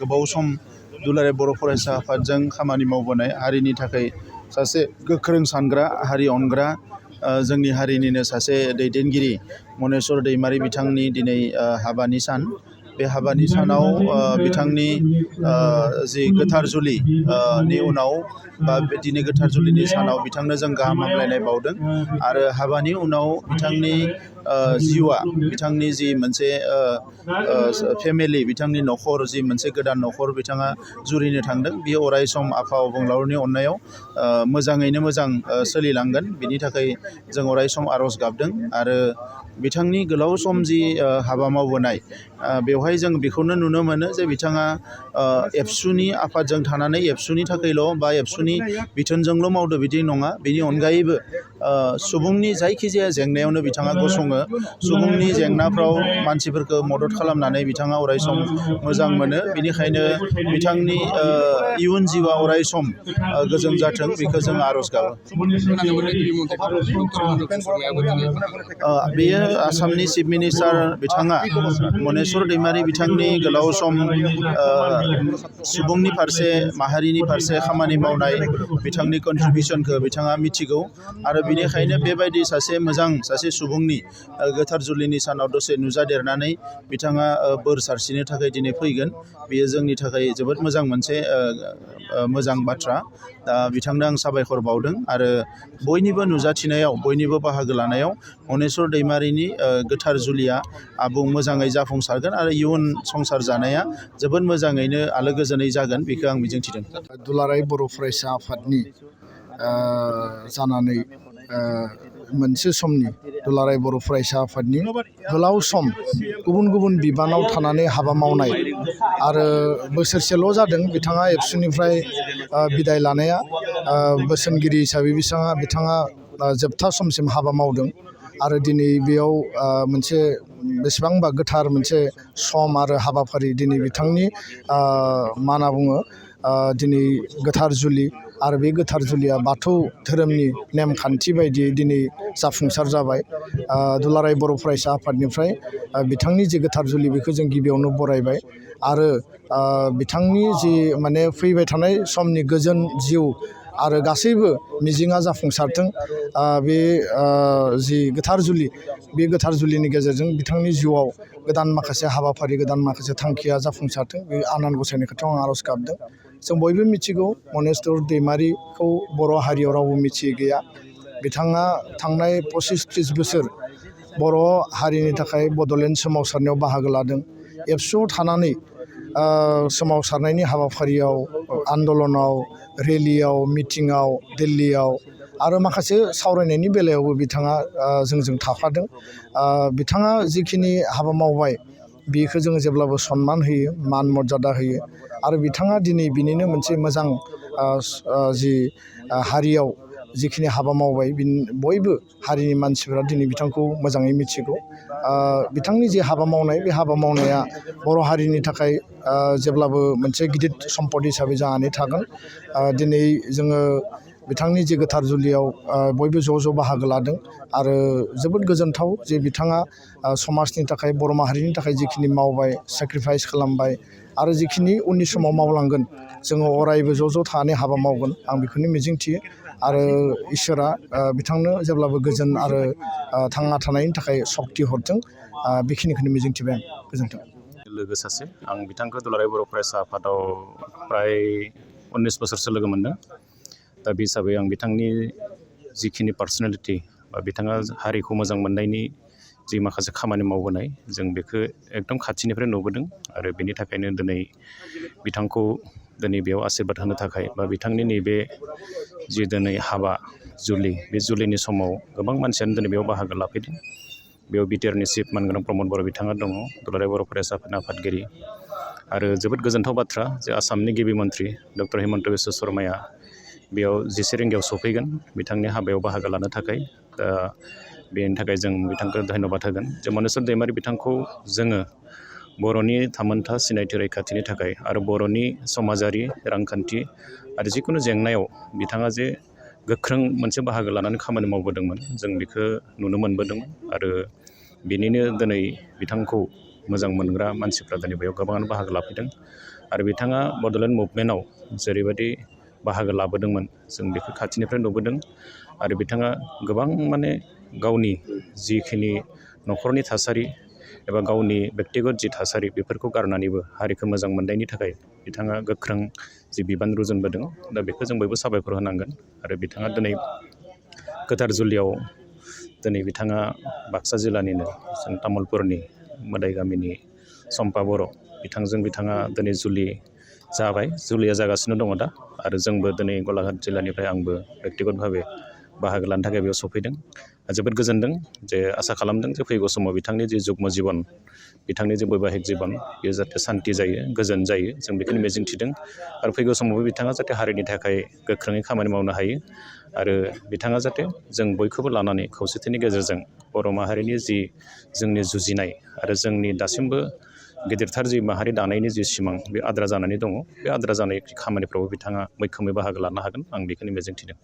गोबाव सम दुलाराय बर' फरायसा आफादजों खामानि मावबोनाय हारिनि थाखाय सासे गोख्रों सानग्रा हारि अनग्रा जोंनि हारिनिनो सासे दैदेनगिरि मनेस्वर दैमारि बिथांनि दिनै हाबानि सान बे हाबानि सानाव बिथांनि जि गोथार जुलि नि उनाव बा दिनै गोथार जुलिनि सानाव बिथांनो जों गाहाम हामलायनाय बावदों आरो हाबानि उनाव बिथांनि जिउआ बिथांनि जि मोनसे फेमिलि बिथांनि न'खर जि मोनसे गोदान न'खर बिथाङा जुरिनो थांदों बियो अराय सम आफा अबंलावरिनि अननायाव मोजाङैनो मोजां सोलिलांगोन बिनि थाखाय जों अराय सम आर'ज गाबदों आरो बिथांनि गोलाव सम जि हाबा मावबोनाय बेवहाय जों बेखौनो नुनो मोनो जे बिथाङा एबसुनि आफादजों थानानै एबसुनि थाखायल' बा एबसुनि बिथोनजोंल' मावदो बिदि नङा बेनि अनगायैबो सुबुंनि जायखिजाया जेंनायावनो बिथाङा गसङो सुबुंनि जेंनाफ्राव मानसिफोरखौ मदद खालामनानै बिथाङा अराय सम मोजां मोनो बेनिखायनो बिथांनि इयुन जिउआ अराय सम गोजोन जाथों बेखौ जों आर'ज गाबो बेयो आसामनि चिफ मिनिस्टार बिथाङा मनेस्वर दैमारि बिथांनि गोलाव सम सुबुंनि फारसे माहारिनि फारसे खामानि मावनाय बिथांनि कन्ट्रिबिउसनखौ बिथाङा मिथिगौ आरो बेनिखायनो बेबायदि सासे मोजां सासे सुबुंनि गोथार जुलिनि सानाव दसे नुजादेरनानै बिथाङा बोर सारस्रिनो थाखाय दिनै फैगोन बेयो जोंनि थाखाय जोबोद मोजां मोनसे मोजां बाथ्रा दा बिथांनो आं साबायखर बावदों आरो बयनिबो नुजाथिनायाव बयनिबो बाहागो लानायाव मनेस्वर दैमारिनि गोथार जुलिया आबुं मोजाङै जाफुंसारगोन आरो इयुन संसार जानाया जोबोद मोजाङैनो आलो गोजोनै जागोन बेखौ आं मिजिंथिदों दुलाराय बर' फरायसा आफादनि जानानै मोनसे समनि दुलाराय बर' फरायसा आफादनि गोलाव सम गुबुन गुबुन बिबानाव थानानै हाबा मावनाय आरो बोसोरसेल' जादों बिथाङा एबसुनिफ्राय बिदाय लानाया बोसोनगिरि हिसाबै बिथाङा जोबथा समसिम हाबा मावदों आरो दिनै बेयाव मोनसे बेसेबांबा गोथार मोनसे सम आरो हाबाफारि दिनै बिथांनि मा होनना बुङो दिनै गोथार जुलि आरो बे गोथार जुलिया बाथौ धोरोमनि नेमखान्थि बायदियै दिनै जाफुंसार जाबाय दुलाराय बर' फरायसा आफादनिफ्राय बिथांनि जि गोथार जुलि बेखौ जों गिबियावनो बरायबाय आरो बिथांनि जि माने फैबाय थानाय समनि गोजोन जिउ आरो गासैबो मिजिङा जाफुंसारथों बे जि गोथार जुलि बे गोथार जुलिनि गेजेरजों बिथांनि जिउआव गोदान माखासे हाबाफारि गोदान माखासे थांखिया जाफुंसारथों बे आनान गसाइनि खोथायाव आं आर'ज गाबदों जों बयबो मिथिगौ मनेस्वर दैमारिखौ बर' हारियाव रावबो मिथियै गैया बिथाङा थांनाय 25-30 बोसोर बर' हारिनि थाखाय बड'लेण्ड सोमावसारनायाव बाहागो लादों एबसुआव थानानै सोमावसारनायनि हाबाफारियाव आन्दलनाव रेलियाव मिटिङाव दिल्लीयाव आरो माखासे सावरायनायनि बेलायावबो बिथाङा जोंजों थाफादों बिथाङा जिखिनि हाबा मावबाय बेखौ जोङो जेब्लाबो सनमान होयो मान मर्यादा होयो आरो बिथाङा दिनै बिनिनो मोनसे मोजां जि हारियाव जिखिनि हाबा मावबाय बयबो हारिनि मानसिफोरा दिनै बिथांखौ मोजाङै मिथिगौ बिथांनि जे हाबा मावनाय बे हाबा मावनाया बर' हारिनि थाखाय जेब्लाबो मोनसे गिदिर सम्पद हिसाबै जानानै थागोन दिनै जोङो बिथांनि जे गोथार जुलियाव बयबो ज' बाहागो लादों आरो जोबोद गोजोनथाव जे बिथाङा समाजनि थाखाय बर' माहारिनि थाखाय जिखिनि मावबाय सेक्रिफाइस खालामबाय आरो जिखिनि उननि समाव मावलांगोन जोङो अरायबो ज' थानानै हाबा मावगोन आं बेखौनो मिजिंथियो आरो इसोरा बिथांनो जेब्लाबो गोजोन आरो थांना थानायनि थाखाय सक्ति हरथों बेखिनिखौनो मिजिंथिबाय आं गोजोन्थों लोगो सासे आं बिथांखौ दुलाराय बर' फरायसा आफादाव फ्राय 19 बोसोरसो लोगो मोनदों। दा बे हिसाबै आं बिथांनि जिखिनि पार्सनेलिटि बा बिथाङा हारिखौ मोजां मोननायनि जि माखासे खामानि मावबोनाय जों बेखौ एकदम खाथिनिफ्राय नुबोदों आरो बेनि थाखायनो दिनै बिथांखौ दिनै बेयाव आसिरबाद होनो थाखाय बा बिथांनि नैबे जि दिनै हाबा जुलि बे जुलिनि समाव गोबां मानसियानो दिनै बेयाव बाहागो लाफैदों। बेयाव बिटिआरनि चिफ मानगोनां प्रमद बर' बिथाङा दङ, दुलाराय बर' फरायसा आफादनि आफादगिरि आरो जोबोद गोजोनथाव बाथ्रा जे आसामनि गिबि मन्थ्रि डक्टर हिमन्त बिश्व शर्माया बेयाव 11 रिंगायाव सफैगोन बिथांनि हाबायाव बाहागो लानो थाखाय। दा बेनि थाखाय जों बिथांखौ धन्यबाद होगोन जे मनेस्वर दैमारि बिथांखौ जोङो बर'नि थामोनथा सिनायथि रैखाथिनि थाखाय आरो बर'नि समाजारि रांखान्थि आरो जिखुनु जेंनायाव बिथाङा जे गोख्रों मोनसे बाहागो लानानै खामानि मावबोदोंमोन जों बेखौ नुनो मोनबोदोंमोन आरो बेनिनो दिनै बिथांखौ मोजां मोनग्रा मानसिफ्रा दिनै बेयाव गोबाङानो बाहागो लाफैदों आरो बिथाङा बड'लेण्ड मुभमेन्टआव जेरैबायदि बाहागो लाबोदोंमोन जों बेखौ खाथिनिफ्राय नुबोदों आरो बिथाङा गोबां माने गावनि जिखिनि न'खरनि थासारि एबा गावनि बेक्तिगत जि थासारि बेफोरखौ गारनानैबो हारिखौ मोजां मोननायनि थाखाय बिथाङा गोख्रों जि बिबान रुजुनबोदों। दा बेखौ जों बयबो साबायखर होनांगोन आरो बिथाङा दिनै गोथार जुलियाव दिनै बिथाङा बाक्सा जिल्लानिनो जों तामुलपुरनि मोदाय गामिनि सम्पा बर' बिथाङा दिनै जुलि जाबाय, जुलिया जागासिनो दङ दा आरो जोंबो दिनै गलाघाट जिल्लानिफ्राय आंबो बेक्तिगत भाबे बाहागो लानो थाखाय बेयाव सफैदों। जोबोद गोजोनदों जे आसा खालामदों जे फैगौ समाव बिथांनि जि जुग्म जिबन बिथांनि जि बैबाहिक जिबन बेयो जाहाथे सान्ति जायो, गोजोन जायो, जों बेखौनो मिजिंथिदों आरो फैगौ समावबो बिथाङा जाहाथे हारिनि थाखाय गोख्रोङै खामानि मावनो हायो आरो बिथाङा जाहाथे जों बयखौबो लानानै खौसेथिनि गेजेरजों बर' माहारिनि जि जोंनि जुजिनाय आरो जोंनि दासिमबो गिदिरथार जि माहारि दानायनि जि सिमां बे आद्रा जानानै दङ, बे आद्रा जानाय खामानिफ्रावबो बिथाङा मैखोमै बाहागो लानो हागोन आं बेखौनो मिजिंथिदों।